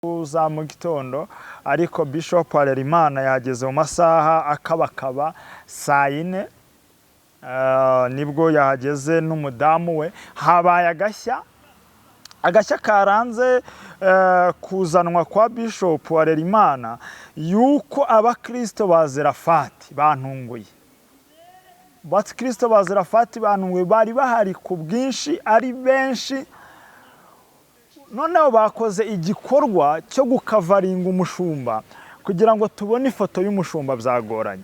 Za mu gitondo, ariko Bishop Harerimana yageze mu masaha akabakaba saa 4. Nibwo yahageze n'umudamu we. Habaye agashya, agashya karanze kuzanwa kwa Bishop Harerimana, yuko abakristo ba Zerafati bantunguye. Abakristo ba Zerafati bantunguye, bari bahari ku bwinshi, ari benshi. Noneho bakoze igikorwa cyo gukavaringa umushumba kugira ngo tubone ifoto y'umushumba. Byagoranye,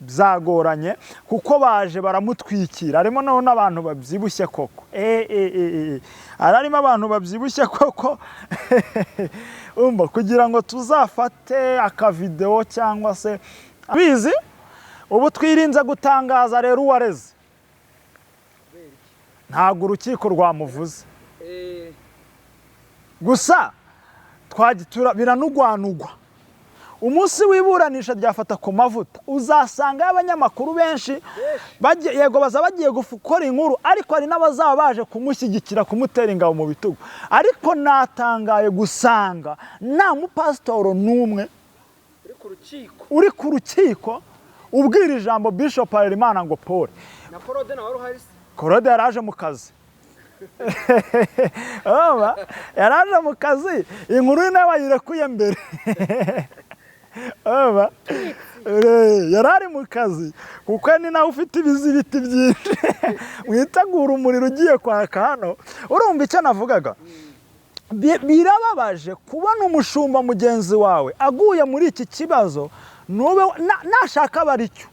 byagoranye, kuko baje baramutwikira. Harimo noneho n'abantu babyibushye koko. Harimo abantu babyibushye koko. Umva, kugira ngo tuzafate akavidewo cyangwa se bizi, ubu twirinze gutangaza. Rero uwareze, ntabwo urukiko rwamuvuze gusa biranugwanugwa. Umunsi w'iburanisha ryafata ku mavuta, uzasangayo abanyamakuru benshi. Yego, baza bagiye gukora inkuru, ariko hari n'abazaba baje kumushyigikira, kumutera ingabo mu bitugu. Ariko natangaye gusanga nta mupasitoro n'umwe uri ku rukiko uri ku rukiko ubwira ijambo Bishop Harerimana ngo pole. Na Claude nawe wari uhari se? Claude yaraje mu kazi. Urumva? Yaraje mu kazi, inkuru nawe bayirekuye mbere. Urumva? Yari ari mu kazi, kuko ni nawe ufite ibizibiti byinshi. Mwitegura umuriro ugiye kwaka hano. Urumva icyo navugaga? Birababaje kubona umushumba mugenzi wawe aguye muri iki kibazo, nube nashaka aba ari cyo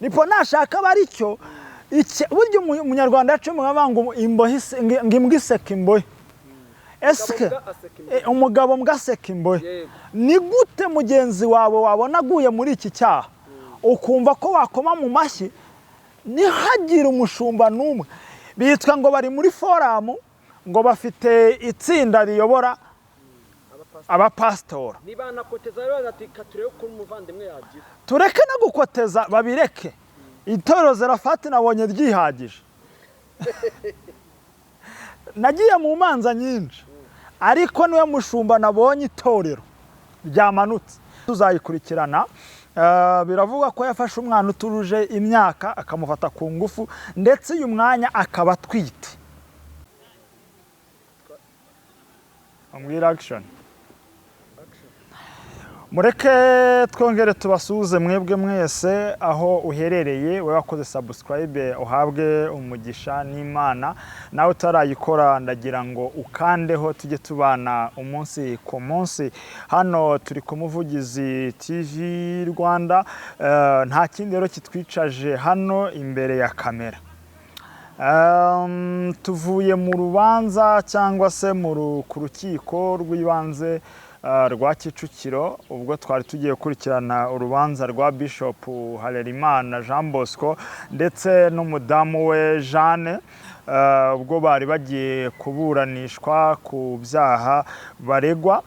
nipo, nashaka aba ari cyo. Burya umunyarwanda yaciye umugani ngo imbohe ngo imbwa iseka imbohe. Esike Umugabo mbwa aseka imbohe. Umugabo mbwa aseka imbohe. Yego. Ni gute mugenzi wawe wabona aguye muri iki cyaha, ukumva ko wakoma mu mashyi, ntihagire umushumba n'umwe? Bitwa ngo bari muri forum, ngo bafite itsinda riyobora abapasitora. Niba nakoteza rero ati turebe ukuntu umuvandimwe yagira. Tureke no gukoteza, babireke. Itorero Zerafati nabonye ryihagije. Nagiye mu manza nyinshi, ariko niwe mushumba nabonye itorero ryamanutse. Tuzayikurikirana. Biravugwa ko yafashe umwana utujuje imyaka, akamufata ku ngufu, ndetse uyu mwanya akaba atwite. Ambwira action. Mureke twongere tubasuhuze mwebwe mwese aho uherereye. Wowe wakoze subscribe, uhabwe umugisha n'Imana. Nawe utarayikora, ndagira ngo ukandeho, tujye tubana umunsi ku munsi. Hano turi ku Muvugizi TV Rwanda. Nta kindi rero kitwicaje hano imbere ya kamera. Tuvuye mu rubanza cyangwa se ku rukiko rw'ibanze rwa Kicukiro, ubwo twari tugiye gukurikirana urubanza rwa Bishop Harerimana Jean Bosco ndetse n'umudamu we Jeanne, ubwo bari bagiye kuburanishwa ku byaha baregwa.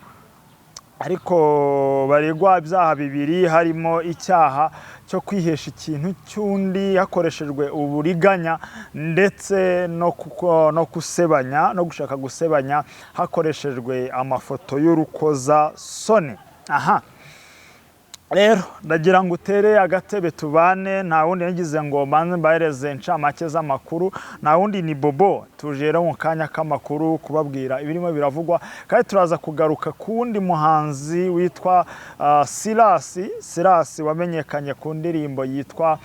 Ariko baregwa ibyaha bibiri, harimo icyaha cyo kwihesha ikintu cy'undi hakoreshejwe uburiganya, ndetse no gusebanya, no gushaka gusebanya hakoreshejwe amafoto y'urukozasoni. Aha rero ndagira ngo utere agatebe tubane. Nta wundi nagize ngo mbanze mbahereze incamake z'amakuru, nta wundi ni Bobo. Tuje rero mu kanya k'amakuru kubabwira ibirimo biravugwa, kandi turaza kugaruka ku wundi muhanzi witwa Sirasi. Sirasi wamenyekanye ku ndirimbo yitwa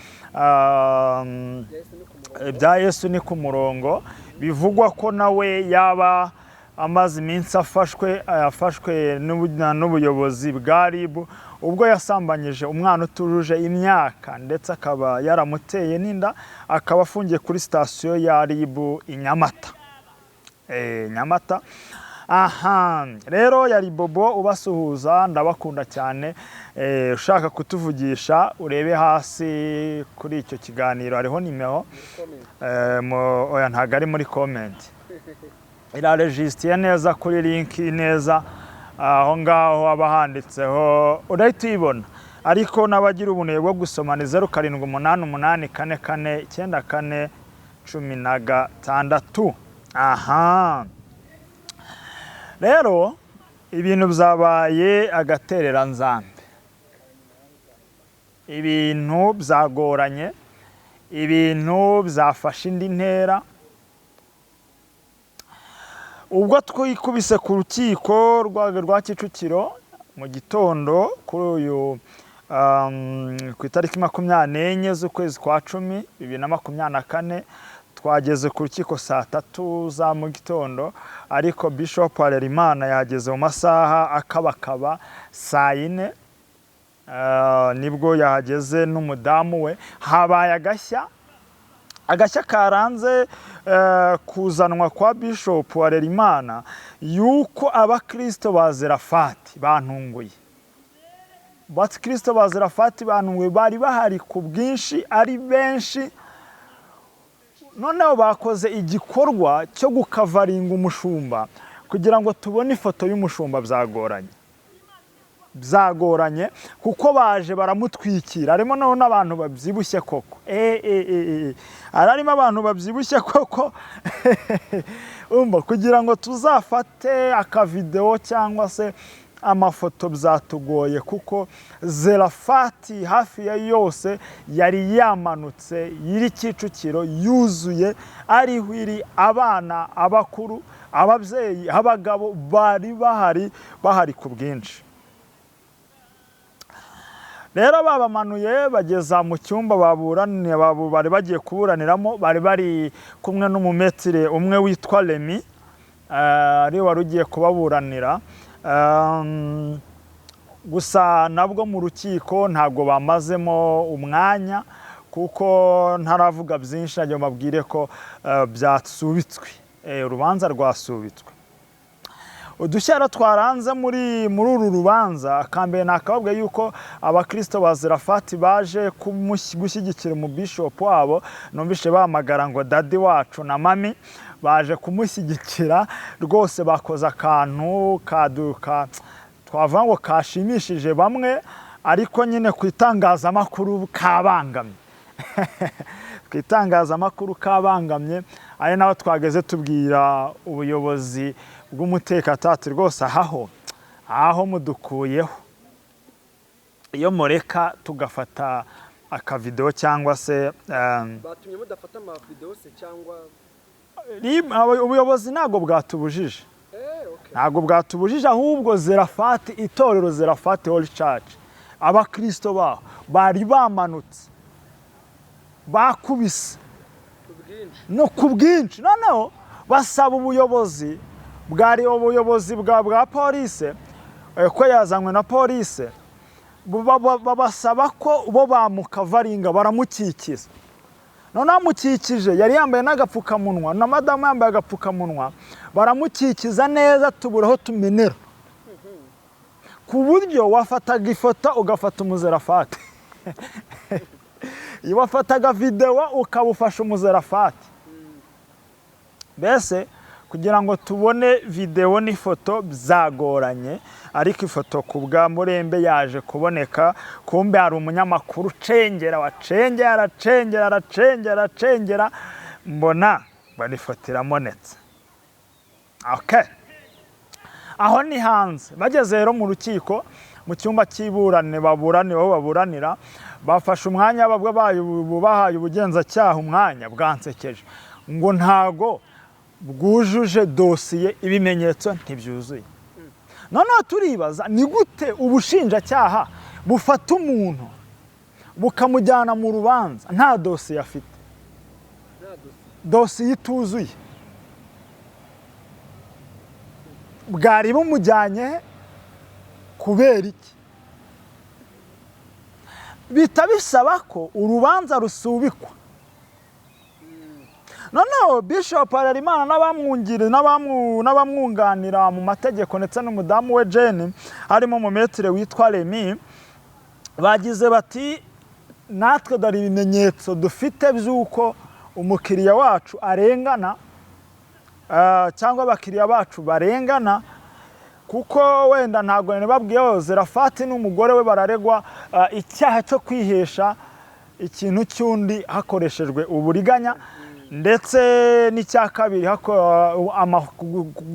Bya Yesu ni ku murongo. Bivugwa ko nawe yaba amaze iminsi afashwe n'ubuyobozi bwa RIB, ubwo yasambanyije umwana utujuje imyaka, ndetse akaba yaramuteye n'inda, akaba afungiye kuri sitasiyo ya RIB i Nyamata. Nyamata. Aha rero yari Bobo ubasuhuza, ndabakunda cyane. Ushaka kutuvugisha, urebe hasi kuri icyo kiganiro, hariho nimero. Oya, ntabwo ari muri comment, iraregisitiye neza kuri link neza aho ngaho haba handitseho, urahita uyibona. Ariko n'abagira ubunebwe bwo gusoma, ni 0788449416. Aha rero Ibintu byabaye agatereranzambe, ibintu byagoranye, ibintu byafashe indi ntera. Ubwo twikubise ku rukiko rwa Kicukiro mu gitondo kuri uyu ku itariki 24 z'ukwezi kwa 10 2024, twageze ku rukiko saa 3 za mu gitondo, ariko Bishop Harerimana yageze mu masaha akabakaba saa 4. Nibwo yahageze n'umudamu we. Habaye agashya karanze kuzanwa kwa Bishop Harerimana, yuko abakristo ba Zerafati bantunguye. Abakristo ba Zerafati bantunguye, bari bahari ku bwinshi, ari benshi. Noneho bakoze igikorwa cyo gukavaringa umushumba kugira ngo tubone ifoto y'umushumba. Byagoranye kuko baje baramutwikira. Harimo noneho n'abantu babyibushye koko, harimo abantu babyibushye koko. Umva, kugira ngo tuzafate akavidewo cyangwa se amafoto byatugoye, kuko Zerafati hafi ya yose yari yamanutse yiri Kicukiro yuzuye, ariho iri, abana, abakuru, ababyeyi, abagabo bari bahari ku bwinshi. Rero babamanuye bageza mu cyumba baburanira, bari bagiye kuburaniramo. Bari bari kumwe n'umumetire umwe witwa Remy, ariwe wari ugiye kubaburanira. Gusa nabwo mu rukiko ntabwo bamazemo umwanya, kuko ntaravuga byinshi, nagira ngo mbabwire ko byasubitswe. Urubanza rwasubitswe. Udushya rero twaranze muri uru rubanza, akambere nakababwiye yuko abakristo ba Zerafati baje gushyigikira umubishopu wabo. Numvishe bahamagara ngo daddy wacu na mummy, baje kumushyigikira rwose. Bakoze akantu kaduka twavuga ngo kashimishije bamwe, ariko nyine ku itangazamakuru kabangamye, ku itangazamakuru kabangamye. Ari naho twageze tubwira ubuyobozi bw'umutekano ati rwose aho mudukuyeho, iyo mureka tugafata akavidewo cyangwa se Batumye mudafata amavidewo se cyangwa? Ubuyobozi ntabwo bwatubujije. Okay. Ntabwo bwatubujije, ahubwo Zerafati, itorero Zerafati Holy Church, abakristo baho bari bamanutse bakubise Ku bwinshi. No ku bwinshi. Noneho basaba ubuyobozi, bwari ubuyobozi bwa polise, ko yazanywe na polise, babasaba ko bo bamukavaringa, baramukikiza. Noneho amukikije, yari yambaye n'agapfukamunwa, na madamu yambaye agapfukamunwa, baramukikiza neza, tubura aho tumenera, ku buryo wafataga ifoto ugafata umuzerafati, iyo wafataga videwo ukaba ufashe umuzerafati. Mbese kugira ngo tubone videwo n'ifoto byagoranye, ariko ifoto ku bwa Murembe yaje kuboneka. Kumbe hari umunyamakuru ucengera, wacengera, aracengera, aracengera, aracengera, mbona ifoto iramonetse. Okay. Aho ni hanze. Bageze rero mu rukiko, mu cyumba cy'iburane baburanira, aho baburanira, bafashe umwanya babwo bahaye ubugenzacyaha umwanya bwansekeje, ngo ntago bwujuje dosiye, ibimenyetso ntibyuzuye. Noneho turibaza, ni gute ubushinjacyaha bufata umuntu bukamujyana mu rubanza nta dosiye afite? Nta dosiye. Dosiye ituzuye, bwari bumujyanye he? Kubera iki? Bita bisaba ko urubanza rusubikwa. Noneho Bishop Harerimana n'abamwunganira mu mategeko ndetse n'umudamu we Jane, harimo umumetire witwa Remy, bagize bati: "Natwe dore ibimenyetso dufite by'uko umukiriya wacu arengana, cyangwa abakiriya bacu barengana." Kuko wenda ntabwo nababwiye, Zerafati n'umugore we bararegwa icyaha cyo kwihesha ikintu cy'undi hakoreshejwe uburiganya. Ndetse n'icya kabiri,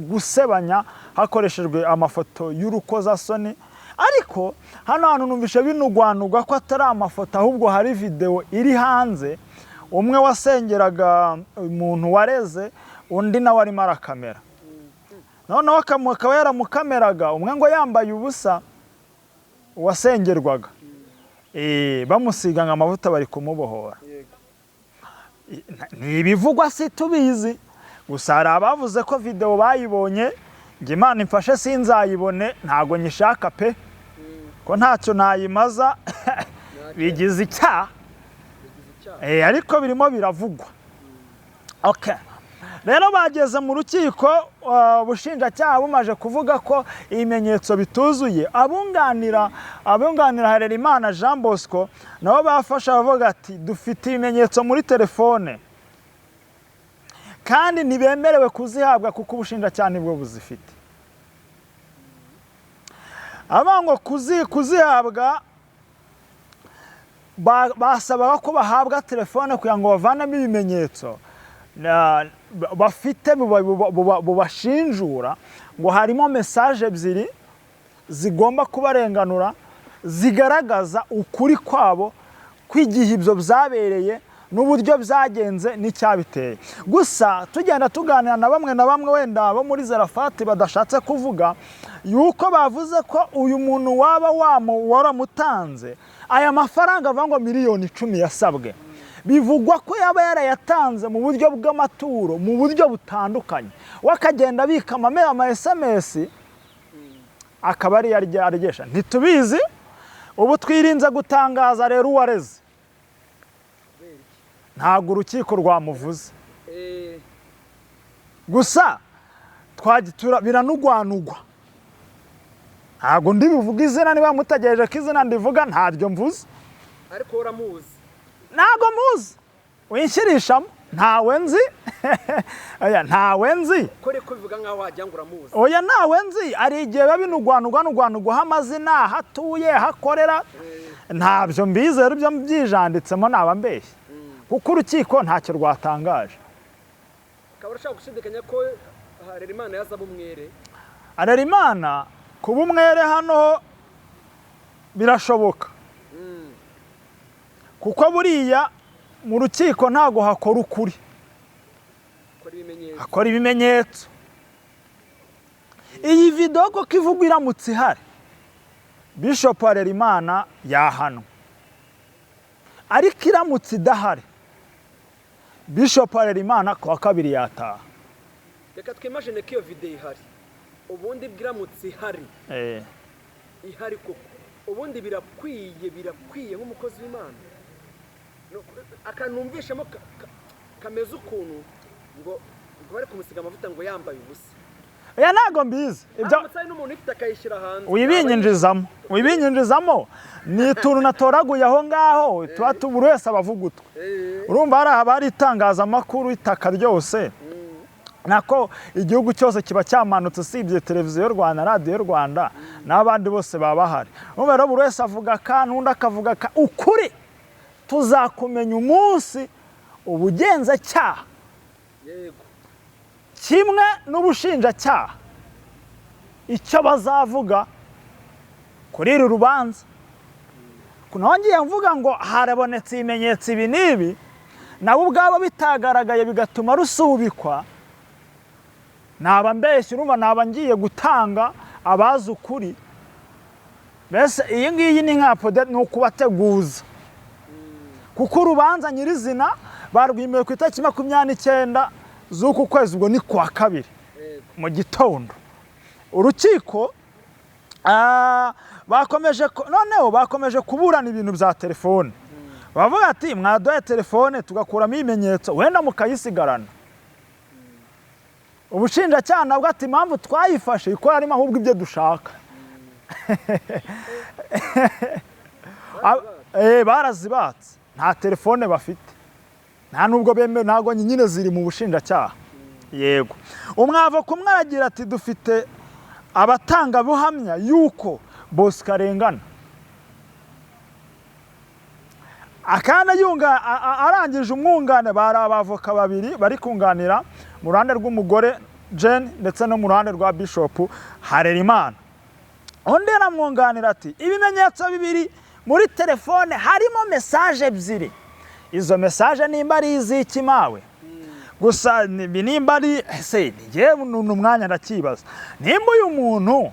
gusebanya hakoreshejwe amafoto y'urukozasoni. Ariko hano hantu numvishe binugwanugwa ko atari amafoto, ahubwo hari videwo iri hanze, umwe wasengeraga umuntu wareze, undi nawe arimo arakamera. Noneho akaba yaramukameraga, umwe ngo yambaye ubusa, uwasengerwaga, bamusiga ngo amavuta, bari kumubohora. Ni ibivugwa, si tubizi. Gusa hari abavuze ko videwo bayibonye. Njye Imana imfashe sinzayibone, ntabwo nyishaka pe, ko ntacyo nayimaza, bigize icyaha. Bigize icyaha. Ariko birimo biravugwa. Okay. Rero bageze mu rukiko, ubushinjacyaha bumaje kuvuga ko ibimenyetso bituzuye, abunganira Harerimana Jean Bosco nabo bafashe bavuga ati: "Dufite ibimenyetso muri telefone kandi ntibemerewe kuzihabwa kuko ubushinjacyaha nibwo buzifite." Abavuga ngo kuzihabwa, basabaga ko bahabwa telefone kugira ngo bavanemo ibimenyetso bafite bubashinjura, ngo harimo message ebyiri zigomba kubarenganura, zigaragaza ukuri kwabo kw'igihe ibyo byabereye n'uburyo byagenze n'icyabiteye. Gusa tugenda tuganira na bamwe na bamwe wenda bo muri Zerafati badashatse kuvuga, yuko bavuze ko uyu muntu waba waramutanze aya mafaranga, avuga ngo miliyoni 10 yasabwe, bivugwa ko yaba yarayatanze mu buryo bw'amaturo, mu buryo butandukanye, we akagenda abika ama SMS, akaba ariyo aryegesha. Ntitubizi. Ubu twirinze gutangaza rero uwareze. Kubera iki? Ntabwo urukiko rwamuvuze. Gusa biranugwanugwa, ntabwo ndi buvuge izina. Niba mutegereje ko izina ndivuga, ntaryo mvuze. Ariko uramuzi? Ntabwo muzi, winshyirishamo, ntawe nzi. Oya, ntawe nzi. Ko reko bivuga nkaho wagira ngo uramuzi. Oya, ntawe nzi. Hari igihe biba binugwanugwa nugwanugwaho amazina, aho atuye, aho akorera. Ntabyo mbizi. Rero ibyo byijanditsemo naba mbeshye, kuko urukiko ntacyo rwatangaje. Ukaba urashaka gushidikanya ko Harerimana yazaba umwere? Harerimana kuba umwere hano birashoboka, kuko buriya mu rukiko ntabwo hakora ukuri. Kora ibimenyetso. Hakora ibimenyetso. Iyi videwo koko ivugwa iramutse ihari, Bishop Harerimana yahanwa. Ariko iramutse idahari, Bishop Harerimana ku wa kabiri yataha. Reka twimagine ko iyo videwo ihari. Ubundi bwiramutse ihari, ihari koko, ubundi birakwiye nk'umukozi w'Imana? Akanumvishamo kameze ukuntu ngo bari kumusiga amavuta ngo yambaye ubusa. Oya, ntabwo mbizi ibyo. Aramutse hari n'umuntu ufite akayishyira hanze. Wibinyinjizamo, ni utuntu natoraguye aho ngaho, tuba buri wese aba avuga utwe. Urumva hari haba hari itangazamakuru, itaka ryose, nako igihugu cyose kiba cyamanutse, usibye Televiziyo y'u Rwanda, Radiyo y'u Rwanda n'abandi bose baba bahari. Urumva rero buri wese avuga aka, n'undi akavuga aka. Ukuri tuzakumenya umunsi ubugenzacyaha kimwe n'ubushinjacyaha icyo bazavuga kuri uru rubanza. Nongeye mvuga ngo harabonetse ibimenyetso ibi n'ibi, nabo ubwabo bitagaragaye bigatuma rusubikwa, naba mbeshya. Urumva naba ngiye gutanga abazi ukuri. Mbese iyi ngiyi ni nka pode, ni ukubateguza, kuko urubanza nyirizina barwimiwe ku itariki 29 z'uku kwezi, ubwo ni kuwa kabiri mu gitondo. Urukiko bakomeje noneho bakomeje kuburana ibintu bya telefone, bavuga ati: "Mwaduhaye telefone tugakuramo ibimenyetso, wenda mukayisigarana." Ubushinjacyaha nabwo ati: "Impamvu twayifashe iko harimo ahubwo ibyo dushaka." Barazibatse, nta telefone bafite, nta nubwo bemewe, ntabwo nyine ziri mu bushinjacyaha. Yego, umwavoka umwe aragira ati: "Dufite abatangabuhamya yuko Bosco arengana." Akana yunga arangije umwungane, bari abavoka babiri bari kunganira mu ruhande rw'umugore Jane ndetse no mu ruhande rwa Bishop Harerimana. Undi aramwunganira ati ibimenyetso bibiri muri telefone harimo message ebyiri, izo message nimba ari iz'iki mawe gusa nimba ari ese njyewe ni umwanya ndakibaza nimba uyu muntu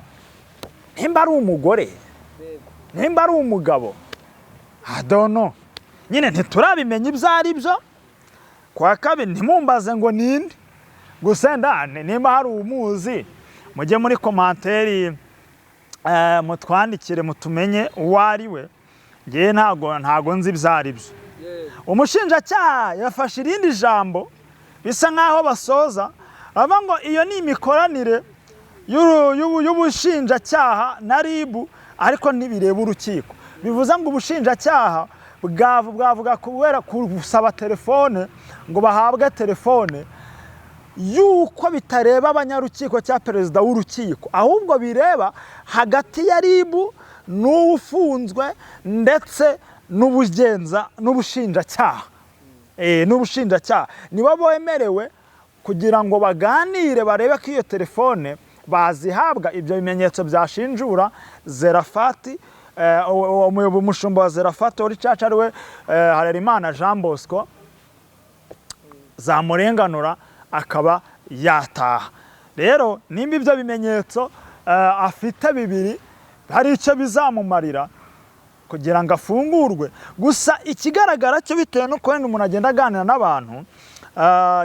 nimba ari umugore nimba ari umugabo, I don't know, nyine ntiturabimenya ibyo ari byo. Kwa kabiri ntimumbaze ngo ninde, gusa nimba hari umuzi mujye muri commentaire, mutwandikire mutumenye uwo ari we. Ngewe ntago nzi ibyo ari byo. Umushinjacyaha yafashe irindi jambo bisa nk'aho basoza avuga ngo iyo ni imikoranire y'ubushinjacyaha na RIB, ariko ntibireba urukiko. Bivuze ngo ubushinjacyaha bwavuga kubera gusaba telefone ngo bahabwe telefone yuko bitareba abanyarukiko cyangwa perezida w'urukiko, ahubwo bireba hagati ya RIB n'ufunzwe ndetse n'ubugenza n'ubushinjacyaha. N'ubushinjacyaha nibo bemerewe kugira ngo baganire barebe ko iyo telefone bazihabwa. Ibyo bimenyetso byashinjura Zerafati, umushumba wa Zerafati Holy Church ariwe Harerimana Jean Bosco, zamurenganura akaba yataha. Rero nimba ibyo bimenyetso afite bibiri hari icyo bizamumarira kugira ngo afungurwe. Gusa ikigaragara cyo bitewe n'uko wenda umuntu agenda aganira n'abantu,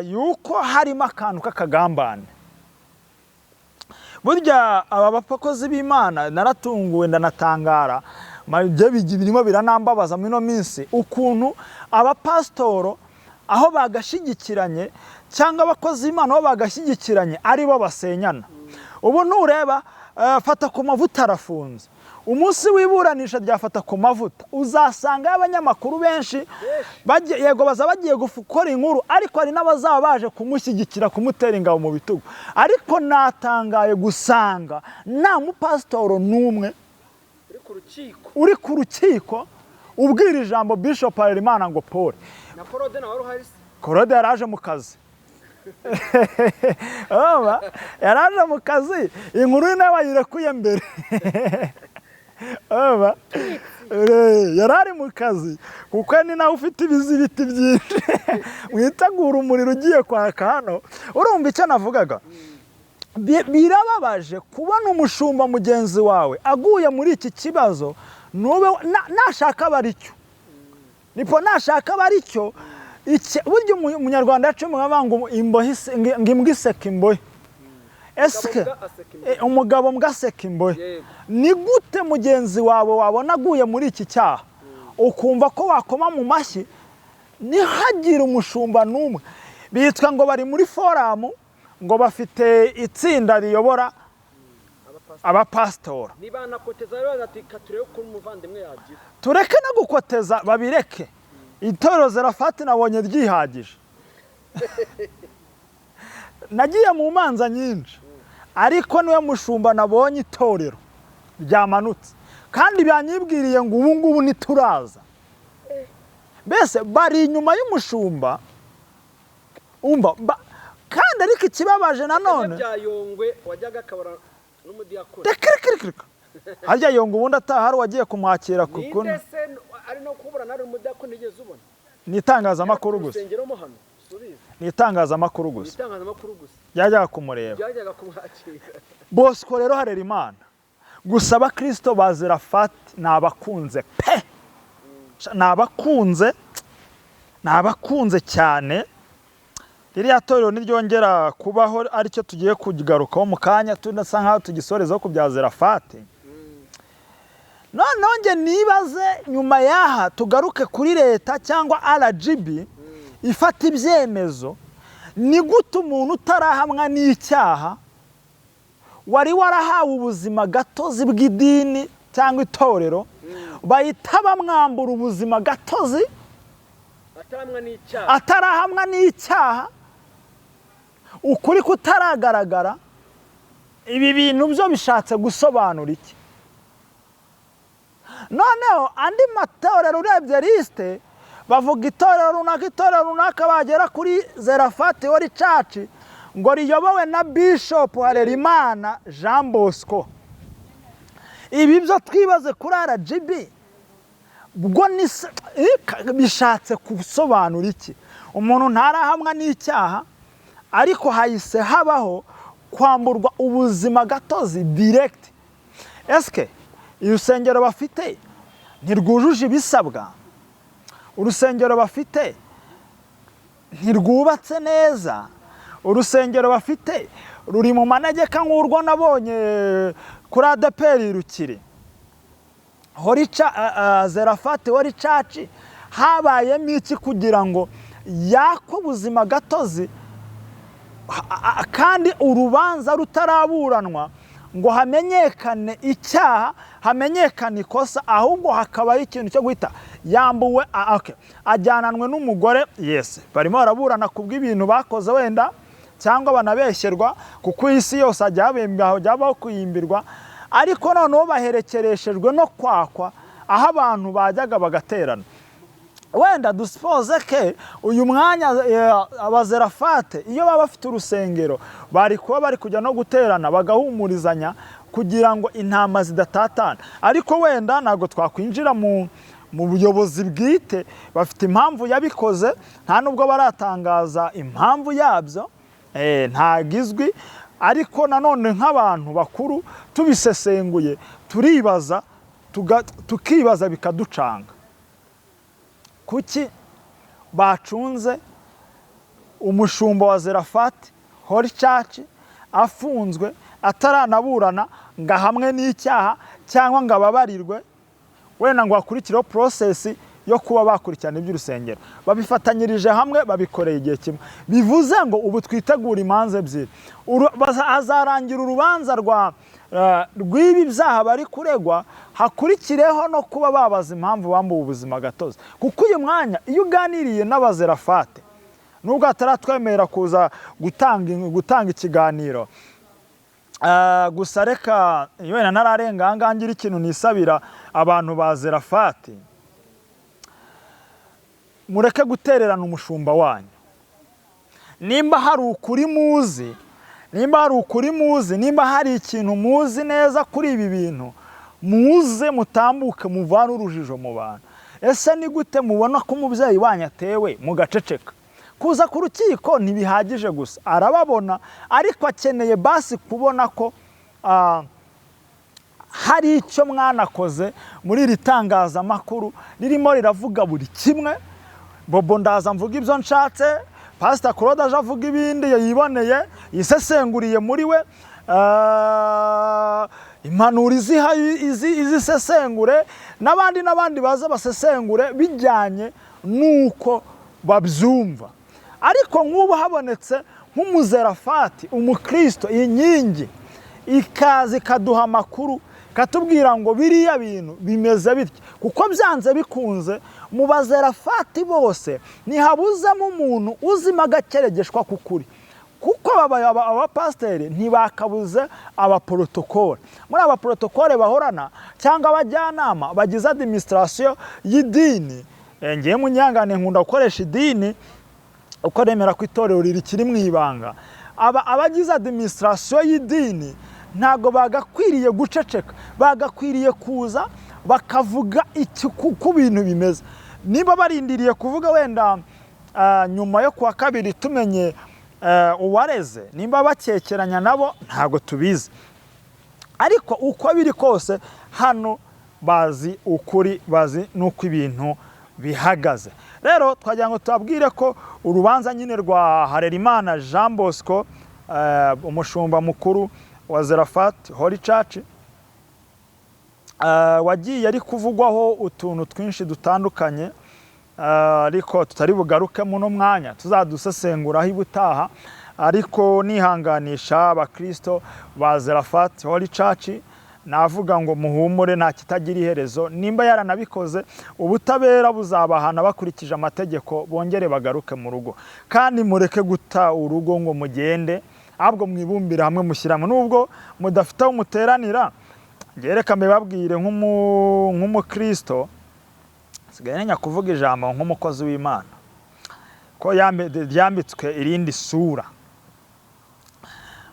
yuko harimo akantu k'akagambane. Burya aba bakozi b'Imana naratunguwe ndanatangara, ibyo birimo biranambabaza muri ino minsi, ukuntu abapasitoro aho bagashigikiranye cyangwa abakozi b'Imana aho bagashyigikiranye ari bo basenyana. Ubu ntureba Fata ku mavuta arafunze, umunsi w'iburanisha ryafata ku mavuta uzasanga abanyamakuru benshi yego baza bagiye gukora inkuru, ariko hari n'abazaba baje kumushyigikira kumutera ingabo mu bitugu. Ariko natangaye gusanga nta mupasitoro n'umwe uri ku rukiko ubwira ijambo Bishop Harerimana ngo pole. Na Korode nawe uhari se? Korode yaraje mu kazi, yaraje mu kazi, inkuru nawe bayirekuye mbere. Yari ari mu kazi kuko ni nawe ufite ibizibiti byinshi, mwitegura umuriro ugiye kwaka hano. Urumva icyo navugaga, birababaje kubona umushumba mugenzi wawe aguye muri iki kibazo, nube nashaka aba aricyo nipo nashaka aba aricyo. Burya umunyarwanda yaciye umugani ngo imbwa iseka imbohe, esike umugabo mbwa aseka imbohe. Ni gute mugenzi wawe wabona aguye muri iki cyaha ukumva ko wakoma mu mashyi? Ntihagire umushumba n'umwe bitwa ngo bari muri forum ngo bafite itsinda riyobora abapasitora, tureke no gukoteza babireke. Itorero Zerafati nabonye ryihagije, nagiye mu manza nyinshi ariko niwe mushumba nabonye itorero ryamanutse, kandi byanyibwiriye ngo ubu ngubu ntituraza. Mbese bari inyuma y'umushumba umva, kandi ariko ikibabaje nanone reka reka reka harya Yongwe ubundi ataha hari uwagiye kumwakira kuko ni itangazamakuru gusa, ni itangazamakuru gusa byajyaga kumureba. Bosco rero Harerimana gusa abakristo ba Zerafati ni abakunze pe, ni abakunze, ni abakunze cyane. Ririya torero niryongera kubaho aricyo tugiye kugarukaho mu kanya, tunasa nkaho tugisorezaho ku bya Zerafati. Noneho njye nibaze nyuma y'aha tugaruke kuri leta cyangwa RGB ifata ibyemezo, ni gute umuntu utarahamwa n'icyaha wari warahawe ubuzima gatozi bw'idini cyangwa itorero bahita bamwambura ubuzima gatozi atarahamwa n'icyaha, ukuri kutaragaragara? Ibi bintu byo bishatse gusobanura iki? Noneho andi matorero urebye liste Bavuga itorero runaka, itorero runaka, bagera kuri Zerafati Holy Church ngo riyobowe na Bishop Harerimana Jean Bosco. Ibi byo twibaze kuri RGB, ubwo ni bishatse gusobanura iki? Umuntu ntarahamwa n'icyaha, ariko hahise habaho kwamburwa ubuzima gatozi direct. Eske urusengero bafite ntirwujuje ibisabwa? Urusengero bafite ntirwubatse neza? Urusengero bafite ruri mu manegeka nk'urwo nabonye kuri ADEPR Rukiri? Zerafati Holy Church habayemo iki kugira ngo yakwe ubuzima gatozi, kandi urubanza rutaraburanwa ngo hamenyekane icyaha, hamenyekane ikosa, ahubwo hakabaho ikintu cyo guhita yambuwe, okay, ajyananwe n'umugore? Yes, barimo baraburana ku bw'ibintu bakoze wenda cyangwa banabeshyerwa, kuko isi yose hajya habaho kuyimbirwa, ariko noneho baherekereshejwe no kwakwa aho abantu bajyaga bagaterana. Wenda dusipoze ke uyu mwanya abazerafate iyo baba bafite urusengero bari kuba bari kujya no guterana, bagahumurizanya kugira ngo intama zidatatana. Ariko wenda ntabwo twakwinjira mu buyobozi bwite, bafite impamvu yabikoze, nta nubwo baratangaza impamvu yabyo, ntabwo izwi. Ariko nanone nk'abantu bakuru tubisesenguye turibaza, tukibaza bikaducanga: kuki bacunze umushumba wa Zerafati Holy Church afunzwe, ataranaburana ngo ahamwe n'icyaha cyangwa ngo ababarirwe, wenda ngo hakurikireho process yo kuba bakurikirana iby'urusengero? Babifatanyirije hamwe, babikoreye igihe kimwe, bivuze ngo ubu twitegura imanza ebyiri. Hazarangira urubanza rw'ibi byaha bari kuregwa, hakurikireho no kuba babaza impamvu bambuwe ubuzima gatozi. Kuko uyu mwanya iyo uganiriye n'abazerafate, nubwo hataratwemerera kuza gutanga ikiganiro, gusa reka wenda ntararenga aha ngaha ngira ikintu nisabira abantu ba Zerafati: mureke gutererana umushumba wanyu. Nimba hari ukuri muzi, nimba hari ukuri muzi, nimba hari ikintu muzi neza kuri ibi bintu, muze mutambuke, muvane urujijo mu bantu. Ese ni gute mubona ko umubyeyi wanyu atewe mugaceceka? Kuza ku rukiko ntibihagije gusa, arababona, ariko akeneye basi kubona ko hari icyo mwanakoze muri iri tangazamakuru ririmo riravuga buri kimwe. Bobo ndaza mvuga ibyo nshatse, Pasita Claude aje avuga ibindi yiboneye, yisesenguriye muri we, impanuro izisesengure, n'abandi n'abandi baza basesengure bijyanye n'uko babyumva. Ariko nk'ubu habonetse nk'umuzerafati, umukristo, inkingi ikaza ikaduha amakuru, ikatubwira ngo biriya bintu bimeze bityo, kuko byanze bikunze mu bazerafati bose ntihabuzamo umuntu uzima agakeregeshwa ku kuri, kuko abapasiteri ntibakabuze abaporotokole. Muri aba protocole bahorana cyangwa abajyanama bagize administration y'idini, ngewe munyangane nkunda gukoresha idini uko nemera ko itorero rikiri mu ibanga. Aba abagize administration y'idini ntabwo bagakwiriye guceceka, bagakwiriye kuza bakavuga iki ku bintu bimeze. Niba barindiriye kuvuga wenda nyuma yo kuwa kabiri tumenye uwareze, nimba bakekeranya nabo ntabwo tubizi, ariko uko biri kose hano bazi ukuri, bazi n'uko ibintu bihagaze. Rero twagira ngo tubabwire ko urubanza nyine rwa Harerimana Jean Bosco, umushumba mukuru wa Zerafat Holy Church, wagiye ari kuvugwaho utuntu twinshi dutandukanye, ariko tutari bugaruke muno mwanya, tuzadusesenguraho ibutaha. Ariko nihanganisha abakristo ba Zerafat Holy Church, navuga ngo muhumure, nta kitagira iherezo. Nimba yaranabikoze, ubutabera buzabahana bakurikije amategeko, bongere bagaruke mu rugo. Kandi mureke guta urugo ngo mugende, ahubwo mwibumbire hamwe, mushyiramo nubwo mudafite aho muteranira. Reka mbibabwire nk'umukristo Sigaye ntinya kuvuga ijambo nk'umukozi w'Imana ko ryambitswe irindi sura.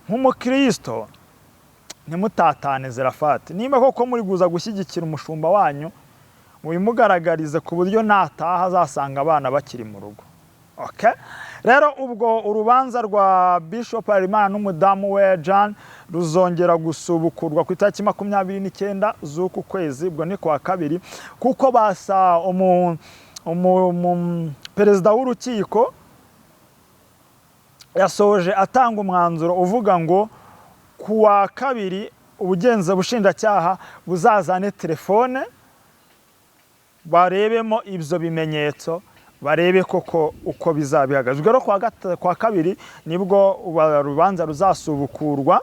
Nk'umukristo ntimutatane Zerafati, nimba koko muri guza gushyigikira umushumba wanyu, mubimugaragarize ku buryo nataha azasanga abana bakiri mu rugo. Okay? Rero ubwo urubanza rwa Bishop Harerimana n'umudamu we Jean ruzongera gusubukurwa ku itariki 29 z'uku kwezi, ubwo ni kuwa kabiri, kuko basa perezida w'urukiko yasoje atanga umwanzuro uvuga ngo kuwa kabiri ubugenza bushinjacyaha buzazane telefone barebemo ibyo bimenyetso, barebe koko uko bizaba bihagaze. Ubwo rero kuwa kabiri nibwo urubanza ruzasubukurwa.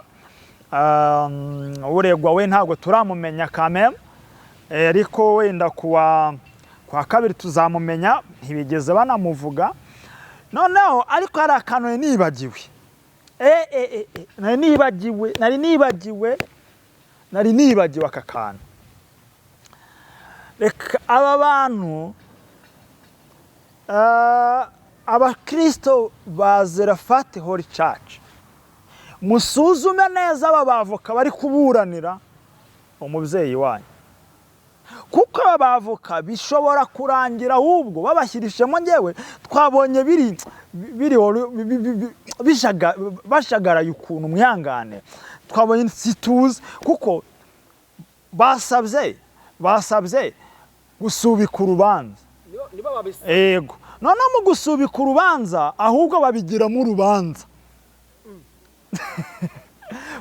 Uregwa we ntabwo turamumenya kameme, ariko wenda kuwa kabiri tuzamumenya, ntibigeze banamuvuga. Noneho ariko hari akantu nari nibagiwe, nari nibagiwe aka kantu. Reka aba bantu, abakristo ba Zerafati Holy Church, musuzume neza aba bavoka bari kuburanira umubyeyi wanyu, kuko aba bavoka bishobora kurangira ahubwo babashyirishemo. Ngewe twabonye biri biri bashagaraye ukuntu, mwihangane, twabonye situzi, kuko basabye gusubika urubanza. Nibo babisabye. Yego, noneho mu gusubika urubanza ahubwo babigiramo urubanza,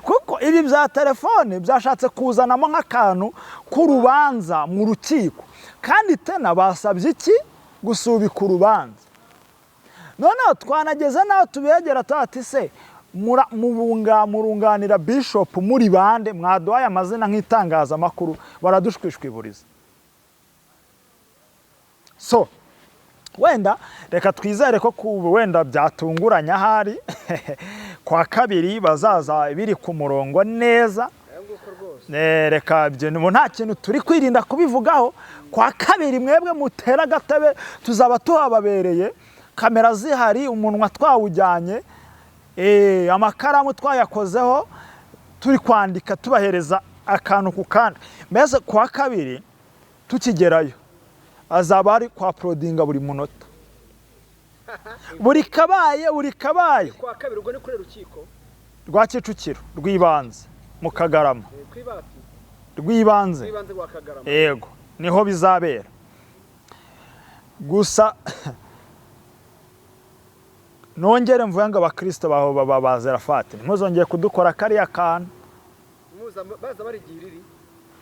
kuko ibi bya telefone byashatse kuzanamo nk'akantu k'urubanza mu rukiko, kandi tena basabye iki? Gusubika urubanza. Noneho twanageze n'aho tubegera tuti se murunganira Bishop muri bande, mwaduhaye amazina nk'itangazamakuru, baradushwishwiburiza. So wenda reka twizere ko wenda byatunguranye ahari kwa kabiri bazaza biri ku murongo neza. Aya nguko rwose. Reka ibyo ubu nta kintu turi kwirinda kubivugaho. Kwa kabiri mwebwe mutera agatebe, tuzaba tuhababereye, kamera zihari, umunwa twawujyanye, amakaramu twayakozeho, turi kwandika tubahereza akantu ku kandi. Mbese kwa kabiri tukigerayo azaba ari kwa porodinga buri munota, buri kabaye, buri kabaye. Kwa kabiri ubwo ni kuri rukiko rwa Kicukiro rw'ibanze mu Kagarama. Kwibati rw'ibanze rw'ibanze rwa Kagarama. Yego, niho bizabera. Gusa nongere mvuge ngo abakristo baho ba Zerafati ntimuzongere kudukora kariya kantu. Muza baza bari igihe iriri.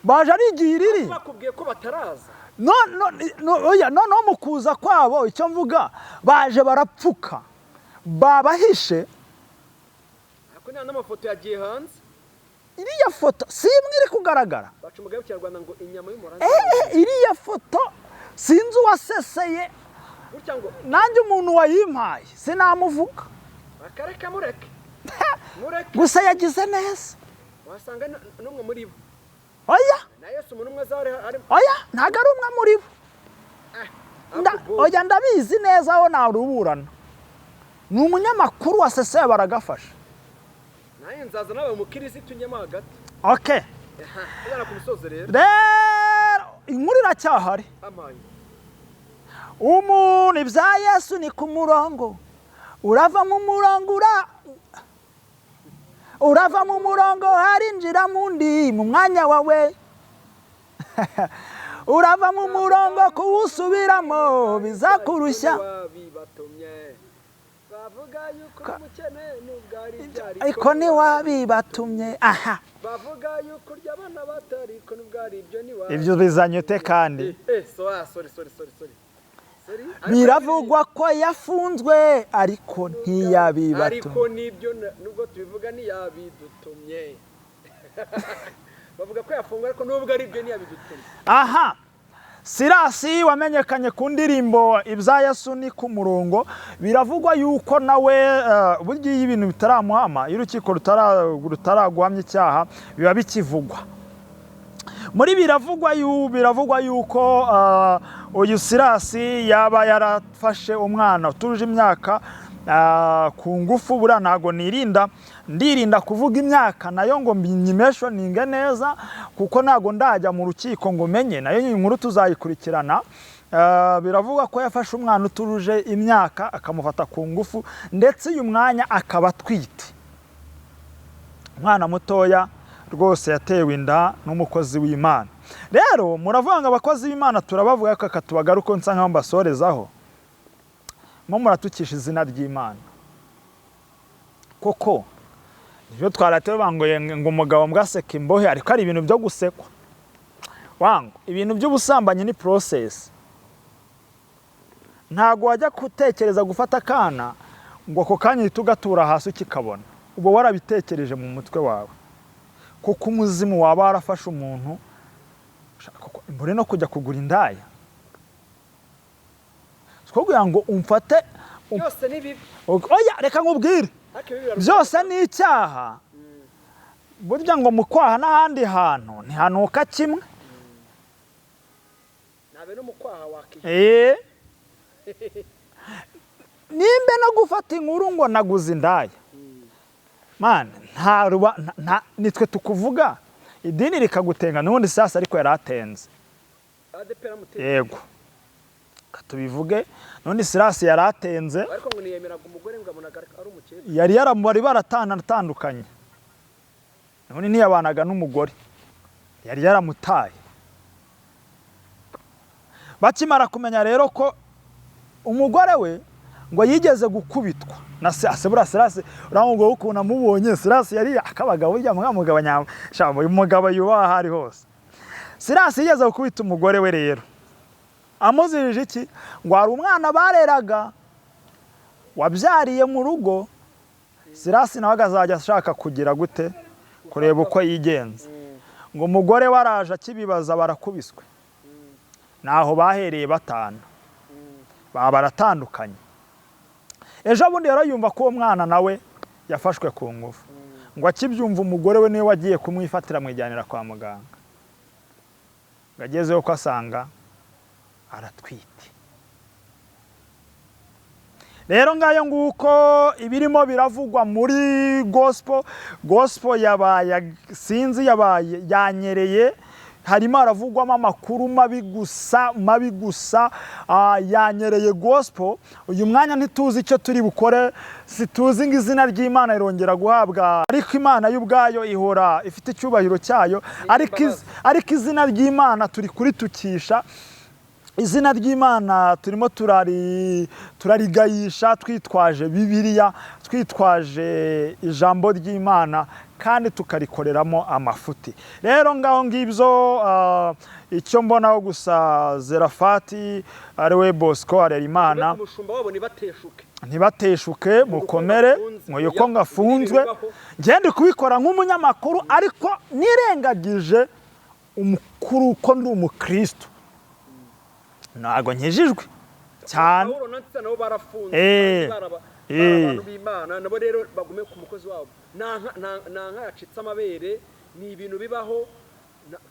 Baje ari igihe iriri. Bakubwiye ko bataraza. No, no, no, oya, no mu kuza kwabo icyo mvuga baje barapfuka, babahishe. Ariko nta n'amafoto yagiye hanze. Iriya foto si imwe iri kugaragara. Baca umugani w'ikinyarwanda ngo inyama y'umuranzi. Iriya foto sinzi uwaseseye, Gutya ngo nanjye umuntu wayimpaye sinamuvuga. Akareka mureke. Mureke. Gusa yagize neza. Wasanga n'umwe muri bo. Oya. Na Yesu umuntu umwe azari ari. Oya, ntabwo ari umwe muri bo. Oya, ndabizi neza aho naruburana. Ni umunyamakuru waseseye baragafasha. Naye nzaza nawe umukirisitu nyama hagati. Okay. Tugana ku musozo rero. Rero inkuru iracyahari. Amaye. Umuntu ibya Yesu ni ku murongo. Urava mu murongo urava mu murongo harinjira mundi mu mwanya wawe. Urava mu murongo kuwusubiramo bizakurushya. Wabibatumye. Bavuga yuko umukene nubwo ari ibyari. Ariko ntiwabibatumye. Aha. Bavuga yuko urya abana batari ko nubwo ari ibyo ntiwa. Ibyo bizanye ute kandi? Sorry sorry sorry sorry. Biravugwa ko yafunzwe ariko ntiyabibatumye. Ariko nibyo nubwo tubivuga ntiyabidutumye. Bavuga ko yafungwa ariko nubwo ari ibyo ntiyabidutumye. Aha. Sirasi wamenyekanye ku ndirimbo ibya Yesu ni ku murongo, biravugwa yuko nawe burya iyo ibintu bitaramuhama, iyo urukiko rutaraguhamya icyaha biba bikivugwa. Muri biravugwa yuko uyu Sirasi yaba yarafashe umwana utuje imyaka ku ngufu. Buriya ntabwo nirinda, ndirinda kuvuga imyaka nayo ngo nyimeshoninge neza, kuko ntabwo ndajya mu rukiko ngo menye nayo. Iyi nkuru tuzayikurikirana. Biravugwa ko yafashe umwana utujuje imyaka akamufata ku ngufu, ndetse uyu mwanya akaba atwite umwana mutoya. Rwose yatewe inda n'umukozi w'Imana. Rero muravuga ngo abakozi b'Imana turabavuga, ko akatubagaruka nsa nkaho mbasorezaho mo muratukisha izina ry'Imana koko. Nibyo twarate bangoye ngo umugabo mbwaseka imbohe, ariko ari ibintu byo gusekwa wango. Ibintu by'ubusambanyi ni process. Ntabwo wajya gutekereza gufata akana ngo ako kanya uhite ugatura hasi ukikabona, uba warabitekereje mu mutwe wawe, kuko umuzimu waba warafashe umuntu mbure no kujya kugura indaya kugira ngo umfate. Byose ni bibi. Oya, reka nkubwire. Ariko ibi biraruta. Byose ni icyaha. Burya ngo mu kwaha n'ahandi hantu ntihanuka kimwe. Nabe no mu kwaha wakishyura. Nimbe no gufata inkuru ngo naguze indaya, man, nta ruba nitwe tukuvuga, idini rikagutenga n'ubundi. Sasa ariko yari atenze. ADEPR amuteye. Yego, reka tubivuge, n'ubundi Sirasi yari atenze. Ariko ngo niyemeraga umugore, ngo abonaga ari umukecuru. Yari yaramubari baratandukanye, none ntiyabanaga n'umugore, yari yaramutaye. Bakimara kumenya rero ko umugore we ngo yigeze gukubitwa na se buriya Sirasi uramubwira ukuntu amubonye. Sirasi yari akabagabo, burya mugabo uyu mugabo yubaha aho ari hose. Sirasi yigeze gukubita umugore we rero amuzirije iki? Ngo hari umwana bareraga wabyariye mu rugo. Sirasi nawe akazajya ashaka kugira gute? Kureba uko yigenza. Ngo umugore we araje akibibaza barakubiswe, naho bahereye batana, baba baratandukanye. Ejo bundi rero yumva ko uwo mwana nawe yafashwe ku ngufu. Ngo akibyumva, umugore we niwe wagiye kumwifatira, amwijyanira kwa muganga. Ngo agezeyo ko asanga aratwite. Rero ngayo nguko ibirimo biravugwa muri gospel. Gospel yabaye, sinzi, yabaye yanyereye. Harimo haravugwamo amakuru mabi gusa, mabi gusa. Yanyereye gospel. Uyu mwanya ntituzi icyo turi bukore, situzi ngo izina ry'Imana rirongera guhabwa, ariko Imana yo ubwayo ihora ifite icyubahiro cyayo, ariko izina ry'Imana turi kuritukisha. Izina ry'Imana turimo turarigayisha twitwaje Bibiliya, twitwaje ijambo ry'Imana, kandi tukarikoreramo amafuti. Rero ngaho ngibyo. Icyo mbonaho gusa, Zerafati ariwe Bosco Harerimana, umushumba wabo ntibateshuke. Ntibateshuke, mukomere. Ngo ngo yuko ngafunzwe, ngende kubikora nk'umunyamakuru, ariko nirengagije umukuru ko ndi umukristo, ntabwo nkijijwe cyane. Pawulo na Sila nabo barafunzwe, kandi bari abantu b'Imana nabo. Rero bagume ku mukozi wabo. Nta nka yacitse amabere, ni ibintu bibaho.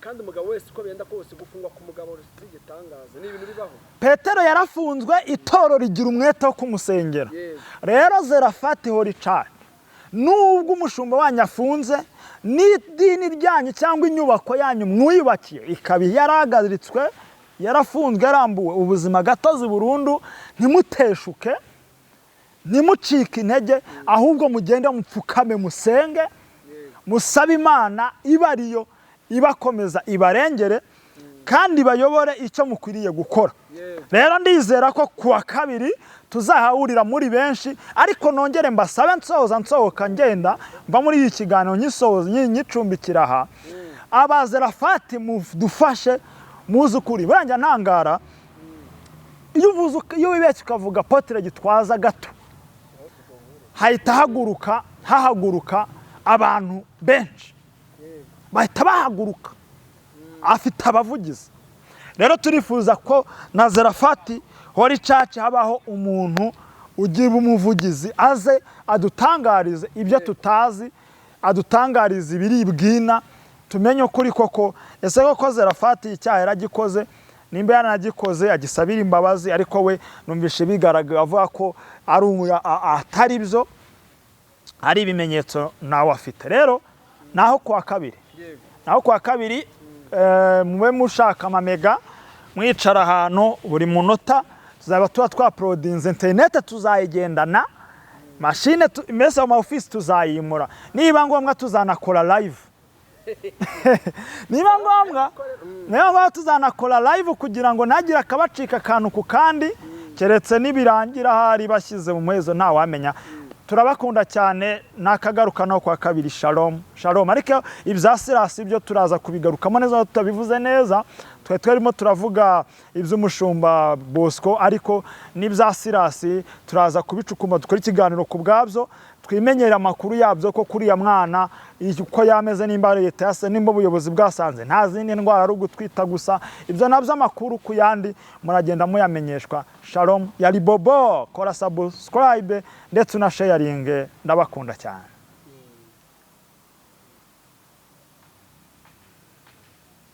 Kandi umugabo wese uko benda kose, gufungwa ku mugabo si igitangaza, ni ibintu bibaho. Petero yarafunzwe, itoro rigira umwete wo kumusengera. Rero Zerafati Holy Church, nubwo umushumba wanyu afunze, n'idini ryanyu cyangwa inyubako yanyu mwiyubakiye ikaba yarahagaritswe, yarafunzwe, yarambuwe ubuzima gatozi burundu, ntimuteshuke, ntimucike intege, ahubwo mugende mupfukame, musenge, musabe Imana iba ariyo ibakomeza, ibarengere kandi bayobore icyo mukwiriye gukora. Rero ndizera ko ku wa kabiri tuzahahurira muri benshi, ariko nongere mbasabe, nsoza, nsohoka, ngenda mva muri iki kiganiro, nyisoza, nyicumbikira aha, abazerafati mudufashe muzi ukuri. Burangira ntangara iyo uvuze iyo wibeshye ukavuga Apotre Gitwaza gato, hahita hahaguruka abantu benshi, bahita bahaguruka, afite abavugizi. Rero turifuza ko na Zerafati Holy Church habaho umuntu ugira umuvugizi, aze adutangarize ibyo tutazi, adutangarize ibiri bwina, tumenye ukuri koko. Ese koko Zerafati icyaha yaragikoze? Nimba yaranagikoze agisabira imbabazi, ariko we numvishe bigaragara avuga ko ari atari byo, ari ibimenyetso nawe afite. Rero naho kuwa kabiri, naho kuwa kabiri, mube mushaka amamega, mwicara ahantu buri munota tuzaba tuba twaporodinze, interinete tuzayigendana, mashine mbese mu ofisi tuzayimura, niba ngombwa tuzanakora live, niba ngombwa tuzanakora live kugira ngo ntagire akabacika akantu ku kandi, keretse nibirangira ahari bashyize mu muhezo, ntawamenya. Turabakunda cyane, nakagaruka no kwa kabiri. Shalom, shalom. Ariko ibya Sirasi byo turaza kubigarukamo neza, tutabivuze neza. Twe twarimo turavuga iby'umushumba Bosco, ariko n'ibya Sirasi turaza kubicukuma, dukora ikiganiro ku bwabyo, twimenyere amakuru yabyo, ko kuriya mwana uko yameze, nimba leta yase, nimba ubuyobozi bwasanze nta zindi ndwara ari ugutwita gusa. Ibyo nabyo amakuru ku yandi muragenda muyamenyeshwa. Shalom. Yari Bobo. Kora subscribe ndetse unasharinge. Ndabakunda cyane.